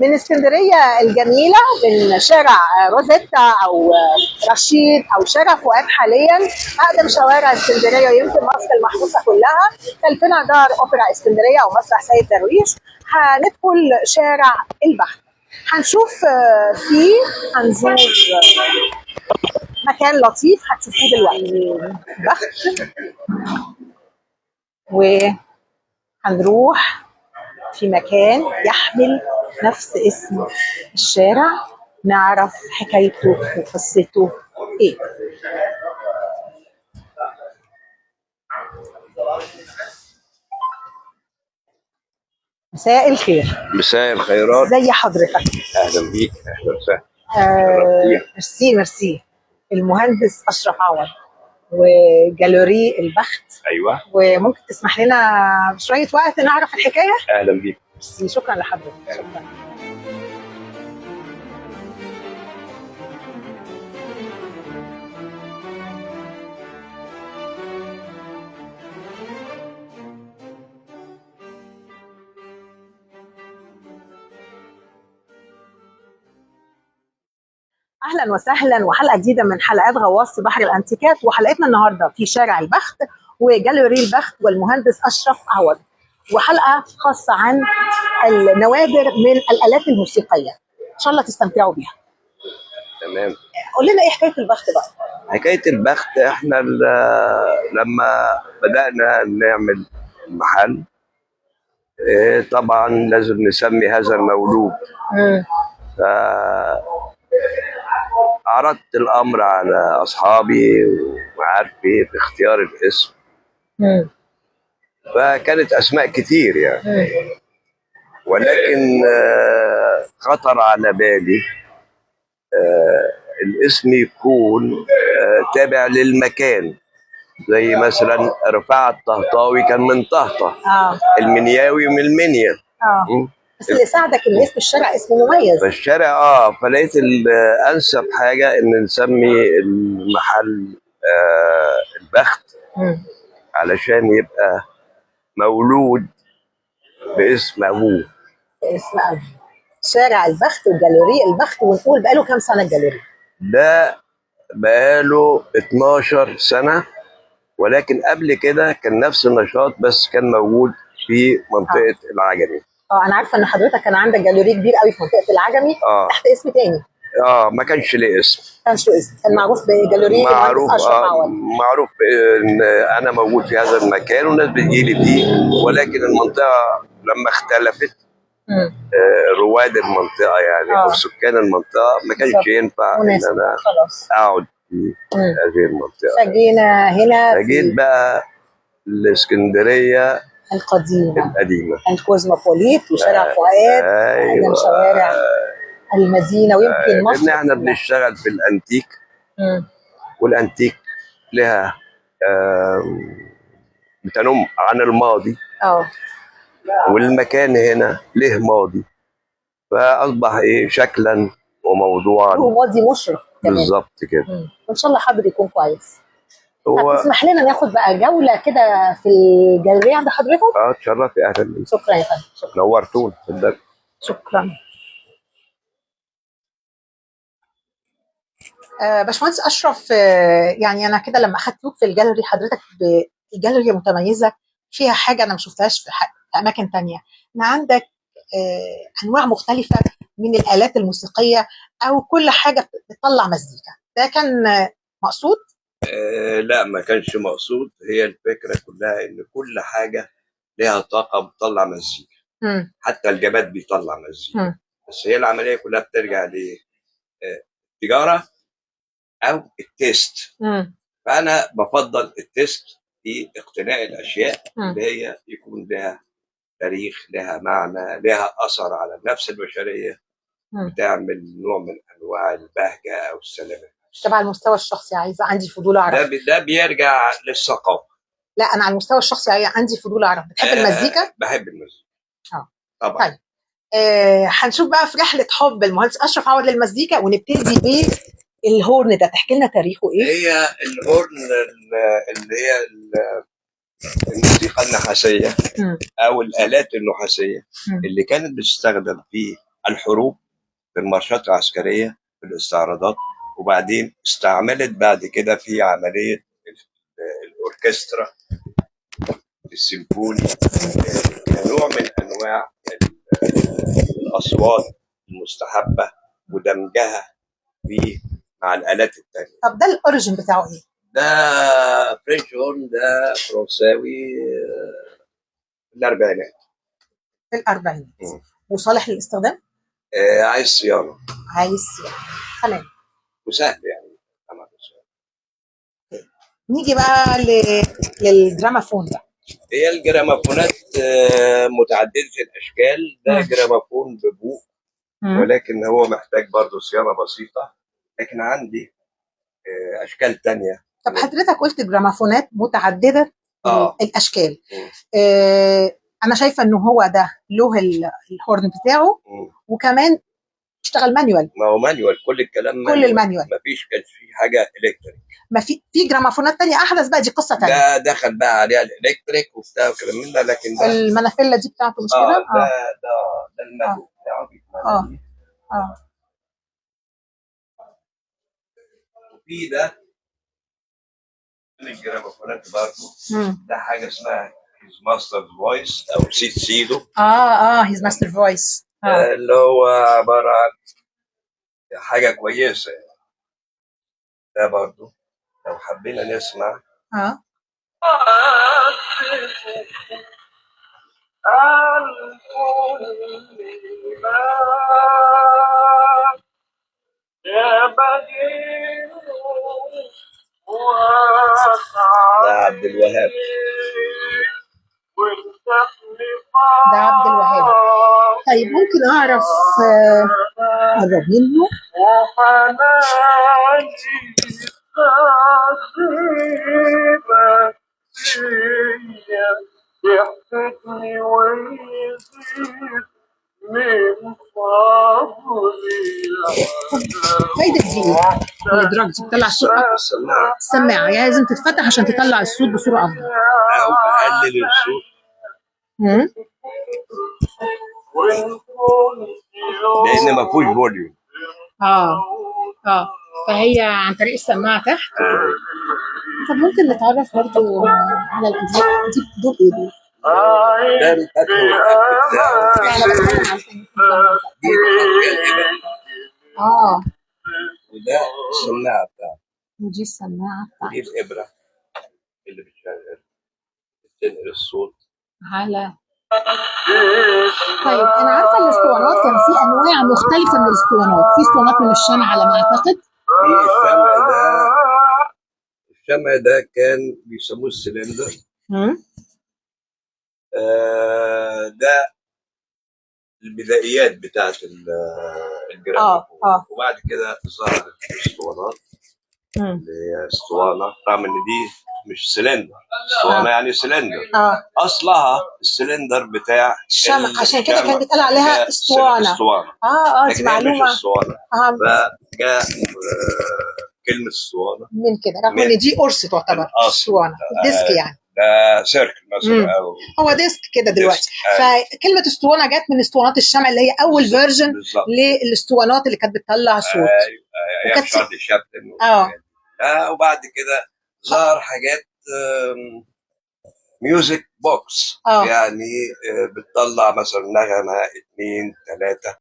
من اسكندرية الجميلة، من شارع روزيتا او رشيد او شارع فؤاد حاليا، اقدم شوارع اسكندرية ويمكن مصر المحروسة كلها. خلفنا دار اوبرا اسكندرية او مسرح سيد درويش. هندخل شارع البخت، هنشوف فيه، هنزور مكان لطيف هتشوفوه دلوقتي، بخت، وهنروح في مكان يحمل نفس اسم الشارع، نعرف حكايته وقصته ايه. مساء الخير. مساء الخيرات. ازي حضرتك؟ اهلا بيك، اهلا وسهلا. شرفتينا. ميرسي ميرسي. المهندس اشرف عوض وجاليري البخت. ايوه. وممكن تسمح لنا شوية وقت نعرف الحكاية؟ اهلا بيك. ميرسي، شكرا لحضرتك. شكرا. اهلا وسهلا، وحلقه جديدة من حلقات غواص بحر الانتيكات، وحلقتنا النهارده في شارع البخت وجاليري البخت والمهندس اشرف عوض، وحلقه خاصة عن النوادر من الالات الموسيقية. ان شاء الله تستمتعوا بيها. تمام. قول لنا ايه حكاية البخت بقى؟ حكاية البخت، احنا لما بدانا نعمل المحل، طبعا لازم نسمي هذا المولود. عرضت الامر على اصحابي ومعارفي في اختيار الاسم، فكانت اسماء كتير يعني، ولكن خطر على بالي الاسم يكون تابع للمكان، زي مثلا رفاعة الطهطاوي كان من طهطا، المنياوي من المنيا. بس اللي ساعدك ان اسم الشارع اسم مميز. فالشارع فلقيت انسب حاجة ان نسمي المحل البخت، علشان يبقى مولود باسم ابوه. اسم ابوه. شارع البخت وجاليري البخت، ونقول بقاله كام سنة الجاليري؟ ده بقاله 12 سنة، ولكن قبل كده كان نفس النشاط بس كان موجود في منطقة العجمي. انا عارفه ان حضرتك كان عندك جاليري كبير قوي في منطقة العجمي. تحت اسم تاني. ما كانش ليه اسم. ما كانش له اسم، كان معروف بجاليري معروف، أشرف عوض. معروف ان انا موجود في هذا المكان والناس بتجيلي فيه، ولكن المنطقة لما اختلفت، رواد المنطقة يعني او سكان المنطقة، ما كانش ينفع ان انا اقعد في هذه المنطقة. فجينا هنا. فجيت بقى الاسكندرية القديمة، القديمة، الكوزموبوليت وشارع فؤاد. أيوة. شوارع المدينة ويمكن مصر. لان احنا بنشتغل في الانتيك، والانتيك لها بتنم عن الماضي، والمكان هنا له ماضي، فاصبح ايه شكلا وموضوعا، هو ماضي مشرق بالظبط كده. وان شاء الله حاضر يكون كويس. هو تسمح لنا ناخد بقى جولة كده في الجاليريه عند حضرتك؟ اتشرفي، اهلا بيك. شكرا يا فندم. شكرا، نورتونا. اتفضل. شكرا. باشمهندس اشرف، يعني انا كده لما اخدت look في الجاليري حضرتك، الجاليري متميزة فيها حاجة انا ما شفتهاش في اماكن ثانية، ان عندك انواع مختلفة من الالات الموسيقية، او كل حاجة بتطلع مزيكا. ده كان مقصود؟ لا، ما كانش مقصود. هي الفكرة كلها ان كل حاجة لها طاقة بتطلع مزيكا، حتى الجماد بيطلع مزيكا. بس هي العملية كلها بترجع للتجارة او ال taste. فانا بفضل ال taste في اقتناء الاشياء اللي هي يكون لها تاريخ، لها معنى، لها اثر على النفس البشرية، بتعمل نوع من انواع البهجة او السلامة. طبعا على المستوى الشخصي عايزه، عندي فضول اعرف. ده بيرجع للثقافة. لا، انا على المستوى الشخصي عندي فضول اعرف. بتحب المزيكا؟ بحب المزيكا. طبعا. طيب، هنشوف بقى في رحله حب المهندس اشرف عوض للمزيكا، ونبتدي بالهورن ده. تحكي لنا تاريخه ايه؟ هي الهورن اللي هي الموسيقى النحاسيه او الالات النحاسيه اللي كانت بتستخدم في الحروب، في المارشات العسكرية، في الاستعراضات، وبعدين استعملت بعد كده في عملية الاوركسترا السيمفوني كنوع من انواع الاصوات المستحبة ودمجها في مع الالات الثانية. طب ده ال origin بتاعه ايه؟ ده French horn، ده فرنساوي في الاربعينات. في الاربعينات. وصالح للاستخدام؟ عايز صيانة. عايز صيانة، تمام. وسهل يعني. نيجي بقى للجرامافون بقى. هي الجرامافونات متعددة الاشكال. ده جرامافون ببوق، ولكن هو محتاج برضه صيانة بسيطة، لكن عندي اشكال تانية. طب حضرتك قلت جرامافونات متعددة الاشكال. انا شايفه انه هو ده له ال horn بتاعه، وكمان اشتغل manual. ما هو manual، كل الكلام manual. كل ال manual، ما فيش كان في حاجة electric. ما في جرامافونات تانية احدث بقى، دي قصة تانية. ده دخل بقى عليها ال electric وبتاع وكلام من ده، لكن ده المنافله دي بتاعته مش كده؟ ده ال manual بتاعه. وفي ده من الجرامافونات برضه، ده حاجة اسمها His Master's Voice او سيد سيدو. His Master's Voice، اللي هو عبارة عن حاجة كويسة يعني. ده برضه لو حبينا نسمع ده عبد الوهاب. ده عبد الوهاب. طيب ممكن اعرف اقرب منه؟ فايدة دي ايه؟ الادراج دي بتطلع الصوت السماعة. السماعة يعني لازم تتفتح عشان تطلع الصوت بصورة أفضل. أو بقلل الصوت. لأن ما فيهوش volume. فهي عن طريق السماعة تحت. طب ممكن نتعرف برضو على الأجزاء دي، دول ايه دول؟ ده الفتح والقفل بتاعه. لا أنا بتكلم عن دي بتحط فيها الإبر. وده السماعة بتاعته. ودي السماعة بتاعته. ودي الإبرة اللي بتشغل بتنقل الصوت على. طيب أنا عارفة الاسطوانات كان في أنواع مختلفة من الاسطوانات، في اسطوانات من الشمع على ما أعتقد. في الشمع ده، الشمع ده كان بيسموه السلندر. ده البدائيات بتاعت الجرامافون. وبعد كده ظهرت الاسطوانات اللي هي اسطوانة، رغم ان دي مش سلندر، اسطوانة يعني سلندر. اصلها السلندر بتاع الشمع، عشان كده كان بيتقال عليها اسطوانة. اسطوانة. دي معلومة. مش اسطوانة. فجاء كلمة اسطوانة من كده، رغم ان دي قرص تعتبر اسطوانة، disc يعني. ده circle مثلا، او هو disc كده دلوقتي. فكلمه اسطوانة جت من اسطوانات الشمع اللي هي اول version للاسطوانات اللي كانت بتطلع صوت. ايوه شارلي شابلن. وبعد كده ظهر حاجات music box، يعني بتطلع مثلا نغمة 2 3.